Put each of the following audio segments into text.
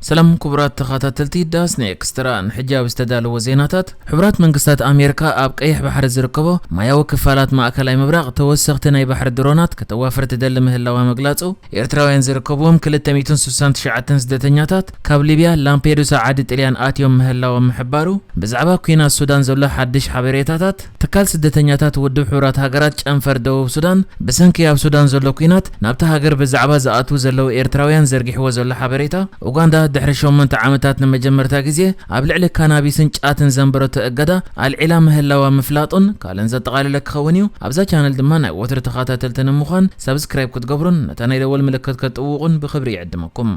ሰላም ክቡራት ተኸታተልቲ ዳስ ኔክስትራ፣ ንሕጂ ኣብ ዝተዳለወ ዜናታት፣ ሕቡራት መንግስታት ኣሜሪካ ኣብ ቀይሕ ባሕሪ ዝርከቦ ማያዊ ክፋላት ማእከላይ ምብራቕ ተወሰኽቲ ናይ ባሕሪ ድሮናት ከተዋፍር ትደሊ ምህላዋ ምግላጹ፣ ኤርትራውያን ዝርከብዎም ክልተ ሚእትን ስሳን ትሽዓተን ስደተኛታት ካብ ሊብያ ላምፔዱሳ ዓዲ ጥልያን ኣትዮም ምህላዎም ምሕባሩ፣ ብዛዕባ ኲናት ሱዳን ዘሎ ሓድሽ ሓበሬታታት፣ ትካል ስደተኛታት ውድብ ሕቡራት ሃገራት ጨንፈር ደቡብ ሱዳን፣ ብሰንኪ ኣብ ሱዳን ዘሎ ኲናት፣ ናብታ ሃገር ብዛዕባ ዝኣትዉ ዘለዉ ኤርትራውያን ዘርጊሕዎ ዘሎ ሓበሬታ፣ ኡጋንዳ ድሕሪ ሸሞንተ ዓመታት ንመጀመርታ ግዜ ኣብ ልዕሊ ካናቢስን ጫትን ዘንበረቶ እገዳ ኣልዒላ ምህላዋ ምፍላጡን ካልእን ዘጠቓለለ ክኸውን እዩ። ኣብዛ ቻነል ድማ ናይ ወትሪ ተኸታተልቲ ንምዃን ሳብስክራይብ ክትገብሩን ነታ ናይ ደወል ምልክት ከጥውቑን ብኽብሪ ይዕድመኩም።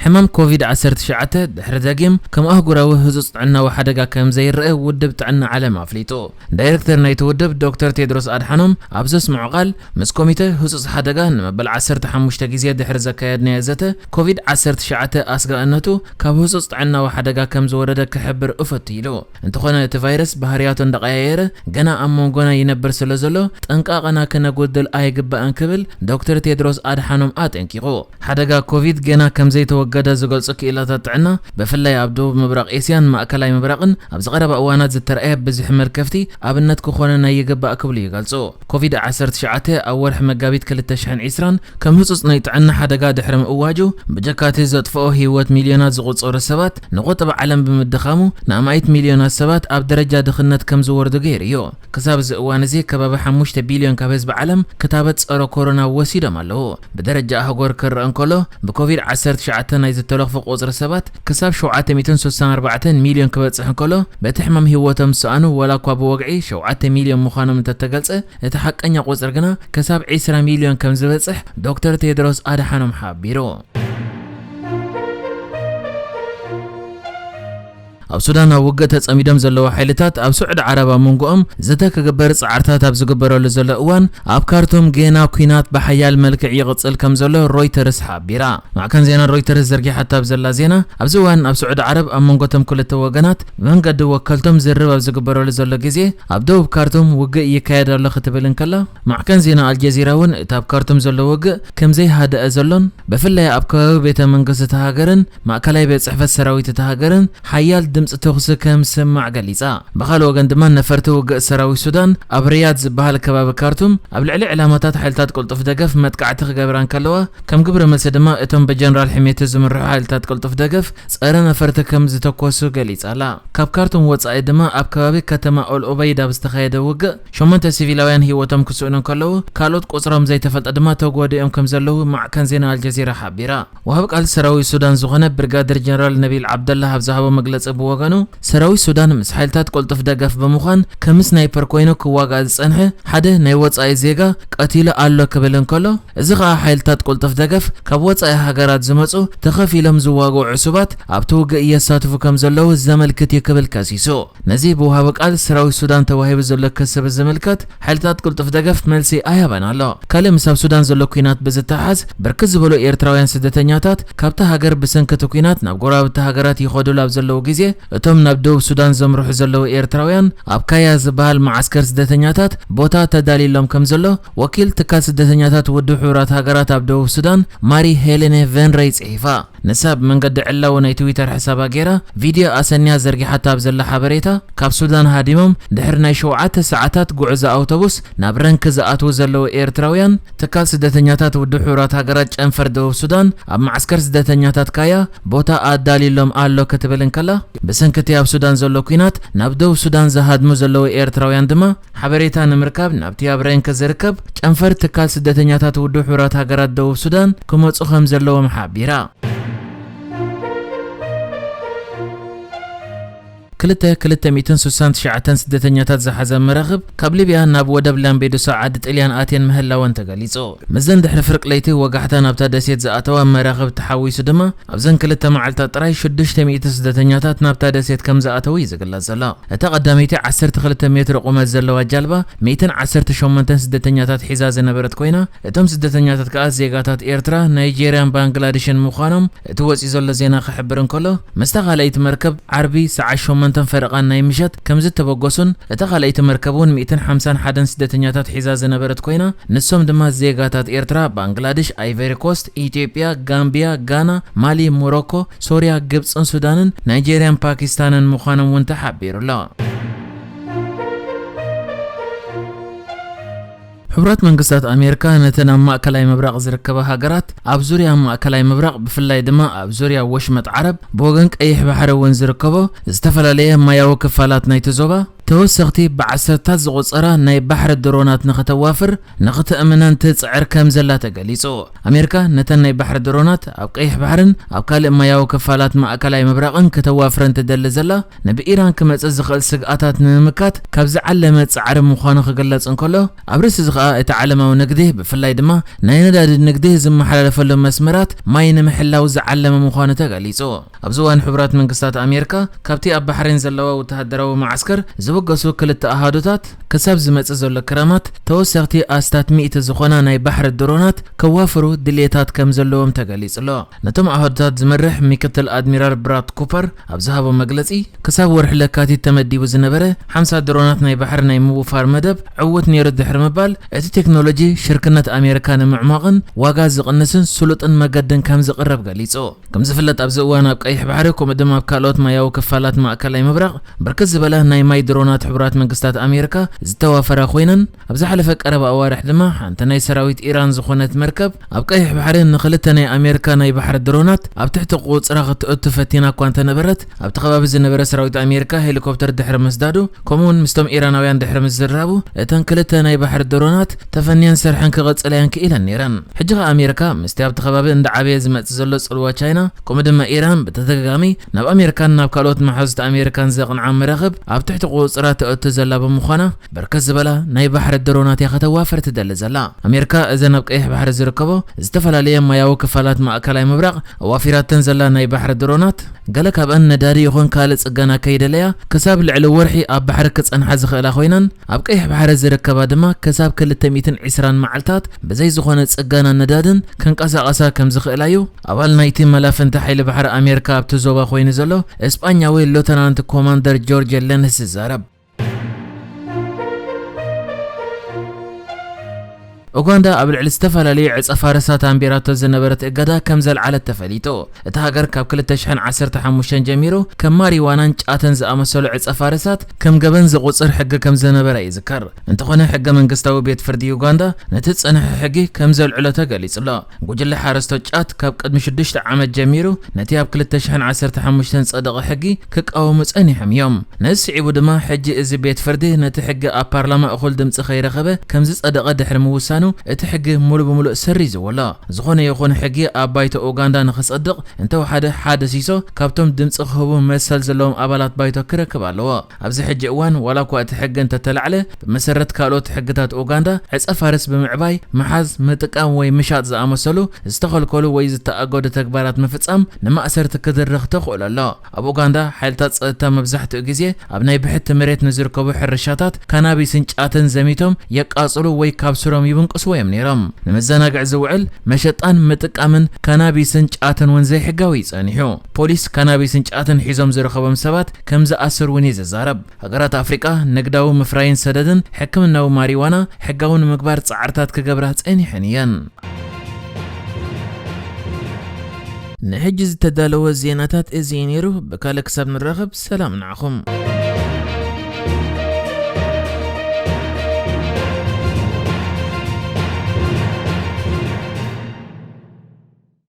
ሕማም ኮቪድ ዓሰርተ ትሽዓተ ድሕሪ ደጊም ከም ኣህጉራዊ ህጹጽ ጥዕናዊ ሓደጋ ከም ዘይረአ ውድብ ጥዕና ዓለም ኣፍሊጡ። ዳይረክተር ናይቲ ውድብ ዶክተር ቴድሮስ ኣድሓኖም ኣብ ዘስምዖ ቃል፣ ምስ ኮሚተ ህጹጽ ሓደጋ ንመበል ዓሰርተ ሓሙሽተ ግዜ ድሕሪ ዘካየድናዮ ዘተ፣ ኮቪድ ዓሰርተ ትሽዓተ ኣስጋእነቱ ካብ ህጹጽ ጥዕናዊ ሓደጋ ከም ዝወረደ ክሕብር እፈቱ ኢሉ። እንተኾነ እቲ ቫይረስ ባህርያቱ እንዳቐያየረ ገና ኣብ መንጎና ይነብር ስለ ዘሎ፣ ጥንቃቐና ክነጎድል ኣይግባእን ክብል ዶክተር ቴድሮስ ኣድሓኖም ኣጠንቂቑ። ሓደጋ ኮቪድ ገና ከም ዘይተወገደ ዝገልጹ ክኢላታት ጥዕና፣ ብፍላይ ኣብ ደቡብ ምብራቕ ኤስያን ማእከላይ ምብራቕን ኣብዚ ቀረባ እዋናት ዝተረኣየ ብዙሕ መልከፍቲ ኣብነት ክኾነና ይግባእ ክብሉ ይገልጹ። ኮቪድ ዓሰርተ ትሽዓተ ኣብ ወርሒ መጋቢት ክልተ ሽሕን ዕስራን ከም ህጹጽ ናይ ጥዕና ሓደጋ ድሕሪ ምእዋጁ፣ ብጀካ እቲ ዘጥፍኦ ህይወት ሚልዮናት ዝቑጸሩ ሰባት፣ ንቑጠባ ዓለም ብምድኻሙ ንኣማኢት ሚልዮናት ሰባት ኣብ ደረጃ ድኽነት ከም ዝወርዱ ገይሩ እዩ። ክሳብ እዚ እዋን እዚ ከባቢ ሓሙሽተ ቢልዮን ካብ ህዝቢ ዓለም ክታበት ጸረ ኮሮና ወሲዶም ኣለዉ። ብደረጃ ኣህጉር ክረአ እንከሎ፣ ብኮቪድ ዓሰርተ ትሽዓተ ናይ ዝተለኽፉ ቁጽሪ ሰባት ክሳብ ሸውዓተ ሚእትን ስሳን ኣርባዕተን ሚልዮን ክበጽሕ እንከሎ፣ በቲ ሕማም ህይወቶም ዝሰኣኑ ዋላ እኳ ብወግዒ ሸውዓተ ሚልዮን ምዃኖም እንተተገልጸ፣ እቲ ሓቀኛ ቁጽሪ ግና ክሳብ ዕስራ ሚልዮን ከም ዝበጽሕ ዶክተር ቴድሮስ ኣድሓኖም ሓቢሩ። ኣብ ሱዳን ኣብ ውግእ ተጸሚዶም ዘለዉ ሓይልታት ኣብ ስዑዲ ዓረብ ኣብ መንጎኦም ዘተ ክግበር ጻዕርታት ኣብ ዝግበረሉ ዘሎ እዋን፣ ኣብ ካርቱም ጌና ኲናት ብሓያል መልክዕ ይቕጽል ከም ዘሎ ሮይተርስ ሓቢራ። ማዕከን ዜና ሮይተርስ ዘርጊሓታ ኣብ ዘላ ዜና፣ ኣብዚ እዋን ኣብ ስዑዲ ዓረብ ኣብ መንጎ እቶም ክልተ ወገናት ብመንገዲ ወከልቶም ዝርርብ ኣብ ዝግበረሉ ዘሎ ግዜ፣ ኣብ ደቡብ ካርቱም ውግእ ይካየድ ኣሎ ክትብል እንከላ፣ ማዕከን ዜና ኣልጀዚራ እውን እቲ ኣብ ካርቱም ዘሎ ውግእ ከም ዘይሃደአ ዘሎን፣ ብፍላይ ኣብ ከባቢ ቤተ መንግስቲ እታ ሃገርን ማእከላይ ቤት ጽሕፈት ሰራዊት እታ ሃገርን ሓያል ድምጺ ተኹሲ ከም ዝስማዕ ገሊጻ። ብኻልእ ወገን ድማ ነፈርቲ ውግእ ሰራዊት ሱዳን ኣብ ሪያድ ዝበሃል ከባቢ ካርቱም ኣብ ልዕሊ ዕላማታት ሓይልታት ቅልጡፍ ደገፍ መጥቃዕቲ ክገብራ እንከለዋ፣ ከም ግብረ መልሲ ድማ እቶም ብጀነራል ሕሜቲ ዝምርሑ ሓይልታት ቅልጡፍ ደገፍ ጸረ ነፈርቲ ከም ዝተኮሱ ገሊጻ ኣላ። ካብ ካርቱም ወጻኢ ድማ ኣብ ከባቢ ከተማ ኦል ኦበይድ ኣብ ዝተኻየደ ውግእ ሸሞንተ ሲቪላውያን ህይወቶም ክስእኑ እንከለዉ፣ ካልኦት ቁጽሮም ዘይተፈልጠ ድማ ተጎዲኦም ከም ዘለዉ ማዕከን ዜና ኣልጀዚራ ሓቢራ። ወሃቢ ቃል ሰራዊት ሱዳን ዝኾነ ብርጋደር ጀነራል ነቢል ዓብደላህ ኣብ ዝሃቦ መግለጺ ብወገኑ፣ ሰራዊት ሱዳን ምስ ሓይልታት ቅልጡፍ ደገፍ ብምዃን ከም ስናይፐር ኮይኑ ክዋጋእ ዝጸንሐ ሓደ ናይ ወጻኢ ዜጋ ቀቲሉ ኣሎ ክብል እንከሎ፣ እዚ ኸኣ ሓይልታት ቅልጡፍ ደገፍ ካብ ወጻኢ ሃገራት ዝመጹ ተኸፊሎም ዝዋግኡ ዕሱባት ኣብቲ ውግእ የሳትፉ ከም ዘለዉ ዘመልክት እዩ ክብል ከሲሱ። ነዚ ብውሃቢ ቃል ሰራዊት ሱዳን ተዋሂቡ ዘሎ ክሲ ብዝምልከት፣ ሓይልታት ቅልጡፍ ደገፍ መልሲ ኣይሃበን ኣሎ። ካልእ ምስ ኣብ ሱዳን ዘሎ ኲናት ብዝተሓዝ፣ ብርክት ዝበሉ ኤርትራውያን ስደተኛታት ካብታ ሃገር ብሰንኪ እቲ ኲናት ናብ ጎረባብቲ ሃገራት ይኸዱሉ ኣብ ዘለዉ ግዜ፣ እቶም ናብ ደቡብ ሱዳን ዘምርሑ ዘለዉ ኤርትራውያን ኣብ ካያ ዝበሃል መዓስከር ስደተኛታት ቦታ ተዳልዩሎም ከም ዘሎ ወኪል ትካል ስደተኛታት ውድብ ሕቡራት ሃገራት ኣብ ደቡብ ሱዳን ማሪ ሄሌነ ቨንረይ ጽሒፋ። ንሳ ብመንገዲ ዕላዊ ናይ ትዊተር ሕሳባ ገይራ ቪድዮ ኣሰንያ ዘርጊሓታ ኣብ ዘላ ሓበሬታ፣ ካብ ሱዳን ሃዲሞም ድሕሪ ናይ ሸውዓተ ሰዓታት ጉዕዞ ኣውቶቡስ ናብ ረንክ ዝኣትዉ ዘለዉ ኤርትራውያን፣ ትካል ስደተኛታት ውድብ ሕቡራት ሃገራት ጨንፈር ደቡብ ሱዳን ኣብ መዓስከር ስደተኛታት ካያ ቦታ ኣዳልዩሎም ኣሎ ክትብል እንከላ፣ ብሰንኪ እቲ ኣብ ሱዳን ዘሎ ኲናት ናብ ደቡብ ሱዳን ዝሃድሙ ዘለዉ ኤርትራውያን ድማ ሓበሬታ ንምርካብ ናብቲ ኣብ ረንክ ዝርከብ ጨንፈር ትካል ስደተኛታት ውድብ ሕቡራት ሃገራት ደቡብ ሱዳን ክመጹ ከም ዘለዎም ሓቢራ። ክልተ ክልተ ሚእትን ስሳን ትሽዓተን ስደተኛታት ዝሓዘ መራኽብ ካብ ሊብያ ናብ ወደብ ላምቤዱሳ ዓዲ ጥልያን ኣትየን ምህላወን ተገሊጹ። ምስዘን ድሕሪ ፍርቂ ለይቲ ወጋሕታ ናብታ ደሴት ዝኣተዋ መራኽብ ተሓዊሱ ድማ ኣብዘን ክልተ መዓልታት ጥራይ ሽዱሽተ ሚእቲ ስደተኛታት ናብታ ደሴት ከም ዝኣተዉ እዩ ዝግለጽ ዘሎ። እታ ቀዳመይቲ ዓሰርተ ክልተ ሜትሮ ቁመት ዘለዋ ጃልባ ሚእትን ዓሰርተ ሸሞንተን ስደተኛታት ሒዛ ዝነበረት ኮይና፣ እቶም ስደተኛታት ከኣ ዜጋታት ኤርትራ፣ ናይጄርያን ባንግላዴሽን ምዃኖም እቲ ወጺኡ ዘሎ ዜና ክሕብር እንከሎ፣ ምስታ ካልኣይቲ መርከብ ዓርቢ ሰዓት ሸሞንተ እቶም ፈረቓን ናይ ምሸት ከም ዝተበገሱን እታ ካልኣይቲ መርከብ እውን ሚእትን ሓምሳን ሓደን ስደተኛታት ሒዛ ዝነበረት ኮይና፣ ንሶም ድማ ዜጋታት ኤርትራ፣ ባንግላደሽ፣ ኣይቨሪ ኮስት፣ ኢትዮጵያ፣ ጋምቢያ፣ ጋና፣ ማሊ፣ ሞሮኮ፣ ሶርያ፣ ግብጽን ሱዳንን፣ ናይጄርያን ፓኪስታንን ምዃኖም እውን ተሓቢሩ ኣሎ። ሕቡራት መንግስታት ኣሜሪካ ነተን ኣብ ማእከላይ ምብራቕ ዝርከባ ሃገራት፣ ኣብ ዙርያ ማእከላይ ምብራቕ፣ ብፍላይ ድማ ኣብ ዙርያ ወሽመጥ ዓረብ፣ ብወገን ቀይሕ ባሕሪ እውን ዝርከቦ ዝተፈላለየ ማያዊ ክፋላት ናይቲ ዞባ፣ ተወሰኽቲ ብዓሰርታት ዝቑጸራ ናይ ባሕሪ ድሮናት ንኽተዋፍር ንኽትእምነን ትጽዕር ከም ዘላ ተገሊጹ። ኣሜሪካ ነተን ናይ ባሕሪ ድሮናት ኣብ ቀይሕ ባሕርን ኣብ ካልእ ማያዊ ክፋላት ማእከላይ ምብራቕን ክተዋፍረን ትደሊ ዘላ፣ ንብኢራን ክመጽእ ዝኽእል ስግኣታት ንምምካት ካብ ዝዓለመ ጻዕሪ ምዃኑ ክግለጽ እንከሎ፣ ኣብ ርእሲ እዚ ኸኣ እቲ ዓለማዊ ንግዲ፣ ብፍላይ ድማ ናይ ነዳዲ ንግዲ ዝመሓላለፈሎም መስመራት ማይ ንምሕላው ዝዓለመ ምዃኑ ተገሊጹ። ኣብዚ እዋን ሕቡራት መንግስታት ኣሜሪካ ካብቲ ኣብ ባሕሬን ዘለዋ ወተሃደራዊ መዓስከር ዝብገሱ ክልተ ኣሃዱታት፣ ክሳብ ዝመጽእ ዘሎ ክረማት ተወሰኽቲ ኣስታት ሚእቲ ዝኾና ናይ ባሕሪ ድሮናት ከዋፍሩ ድልየታት ከም ዘለዎም ተገሊጹ ኣሎ። ነቶም ኣሃዱታት ዝመርሕ ምክትል ኣድሚራል ብራድ ኩፐር ኣብ ዝሃቦ መግለጺ፣ ክሳብ ወርሒ ለካቲት ተመዲቡ ዝነበረ ሓምሳ ድሮናት ናይ ባሕሪ ናይ ምውፋር መደብ ዕዉት ነይሩ ድሕሪ ምባል፣ እቲ ቴክኖሎጂ ሽርክነት ኣሜሪካ ንምዕሟቕን ዋጋ ዝቕንስን ስሉጥን መገድን ከም ዝቕረብ ገሊጹ። ከም ዝፍለጥ፣ ኣብዚ እዋን ኣብ ቀይሕ ባሕሪ፣ ከምኡ ድማ ኣብ ካልኦት ማያዊ ክፋላት ማእከላይ ምብራቕ ብርክት ዝበላ ናይ ማይ ድሮናት ሕቡራት መንግስታት ኣሜሪካ ዝተዋፈራ ኮይነን፣ ኣብ ዝሓለፈ ቀረባ ኣዋርሕ ድማ ሓንቲ ናይ ሰራዊት ኢራን ዝኾነት መርከብ ኣብ ቀይሕ ባሕሪ ንኽልተ ናይ ኣሜሪካ ናይ ባሕሪ ድሮናት ኣብ ትሕቲ ቁጽራ ክትእቱ ፈቲና እኳ እንተነበረት፣ ኣብቲ ከባቢ ዝነበረ ሰራዊት ኣሜሪካ ሄሊኮፕተር ድሕሪ ምስዳዱ፣ ከምኡውን ምስቶም ኢራናውያን ድሕሪ ምዝራቡ፣ እተን ክልተ ናይ ባሕሪ ድሮናት ተፈንየን ስርሐን ክቕጽላ እየን ክኢለን ነይረን። ሕጂ ኸኣ ኣሜሪካ ምስቲ ኣብቲ ከባቢ እንዳዓበየ ዝመጽእ ዘሎ ጽልዋ ቻይና፣ ከምኡ ድማ ኢራን ብተደጋጋሚ ናብ ኣሜሪካን ናብ ካልኦት መሓዙት ኣሜሪካን ዘቕንዓ መራኽብ ኣብ ትሕቲ ቁጽራ ተእቱ ዘላ ብምዃና፣ በርከት ዝበላ ናይ ባሕሪ ድሮናት እያ ከተዋፍር ትደሊ ዘላ። ኣሜሪካ እዘን ኣብ ቀይሕ ባሕሪ ዝርከቦ ዝተፈላለየ ማያዊ ክፋላት ማእከላይ ምብራቕ ኣዋፊራተን ዘላ ናይ ባሕሪ ድሮናት፣ ገለ ካብአን ነዳዲ ይኹን ካልእ ጽገና ከይደለያ ክሳብ ልዕሊ ወርሒ ኣብ ባሕሪ ክጸንሓ ዝኽእላ ኮይነን፣ ኣብ ቀይሕ ባሕሪ ዝርከባ ድማ ክሳብ ክልተ ሚእትን ዕስራን መዓልታት ብዘይ ዝኾነ ጽገና ነዳድን ክንቀሳቐሳ ከም ዝኽእላ እዩ ኣባል ናይቲ መላፍንቲ ሓይሊ ባሕሪ ኣሜሪካ ኣብቲ ዞባ ኮይኑ ዘሎ እስጳኛዊ ሌተናንት ኮማንደር ጆርጅ ሌንስ ዝዛረብ። ኡጋንዳ ኣብ ልዕሊ ዝተፈላለዩ ዕጸ ፋርሳት ኣንቢራቶ ዝነበረት እገዳ ከም ዘልዓለት ተፈሊጡ። እታ ሃገር ካብ ክልተ ሽሕን ዓሰርተ ሓሙሽተን ጀሚሩ ከም ማሪዋናን ጫትን ዝኣመሰሉ ዕጸ ፋርሳት ከም ገበን ዝቑጽር ሕጊ ከም ዝነበረ ይዝከር። እንተኾነ፣ ሕገ መንግስታዊ ቤት ፍርዲ ዩጋንዳ ነቲ ዝጸንሐ ሕጊ ከም ዘልዕሎ ተገሊጹ ኣሎ። ጉጅለ ሓረስቶት ጫት ካብ ቅድሚ ሽዱሽተ ዓመት ጀሚሩ ነቲ ኣብ ክልተ ሽሕን ዓሰርተ ሓሙሽተን ዝጸደቐ ሕጊ ክቃወሙ ጸኒሖም እዮም። ነዚ ስዒቡ ድማ፣ ሕጂ እዚ ቤት ፍርዲ ነቲ ሕጊ ኣብ ፓርላማ እኹል ድምጺ ከይረኸበ ከም ዝጸደቐ ድሕሪ ምውሳኑ፣ እቲ ሕጊ ሙሉ ብምሉእ ሰሪዝዎ ኣሎ። ዝኾነ ይኹን ሕጊ ኣብ ባይቶ ኡጋንዳ ንኽጸድቕ እንተወሓደ፣ ሓደ ሲሶ ካብቶም ድምጺ ክህቡ መሰል ዘለዎም ኣባላት ባይቶ ክረክብ ኣለዎ። ኣብዚ ሕጂ እዋን፣ ዋላ እኳ እቲ ሕጊ እንተተላዕለ፣ ብመሰረት ካልኦት ሕግታት ኡጋንዳ፣ ዕጸ ፋርስ ብምዕባይ፣ ምሓዝ፣ ምጥቃም ወይ ምሻጥ ዝኣመሰሉ ዝተኸልከሉ ወይ ዝተኣገዱ ተግባራት ምፍጻም ንማእሰርቲ ክድርኽ ተኽእሎ ኣሎ። ኣብ ኡጋንዳ፣ ሓይልታት ጸጥታ መብዛሕትኡ ግዜ ኣብ ናይ ብሕቲ መሬት ንዝርከቡ ሕርሻታት ካናቢስን ጫትን ዘሚቶም የቃጽሉ ወይ ካብ ሱሮም ይብንቅስዎ እዮም ነይሮም። ንመዘናግዒ ዝውዕል መሸጣን ምጥቃምን ካናቢስን ጫትን እውን ዘይሕጋዊ እዩ ጸኒሑ። ፖሊስ ካናቢስን ጫትን ሒዞም ዝረኸቦም ሰባት ከም ዝኣስር እውን እዩ ዝዛረብ። ሃገራት ኣፍሪቃ ንግዳዊ ምፍራይን ሰደድን ሕክምናዊ ማሪዋና ሕጋዊ ንምግባር ጻዕርታት ክገብራ ጸኒሐን እየን። ንሕጂ ዝተዳለወ ዜናታት እዚ እዩ ነይሩ። ብካልእ ክሳብ ንራኸብ፣ ሰላም ንዓኹም።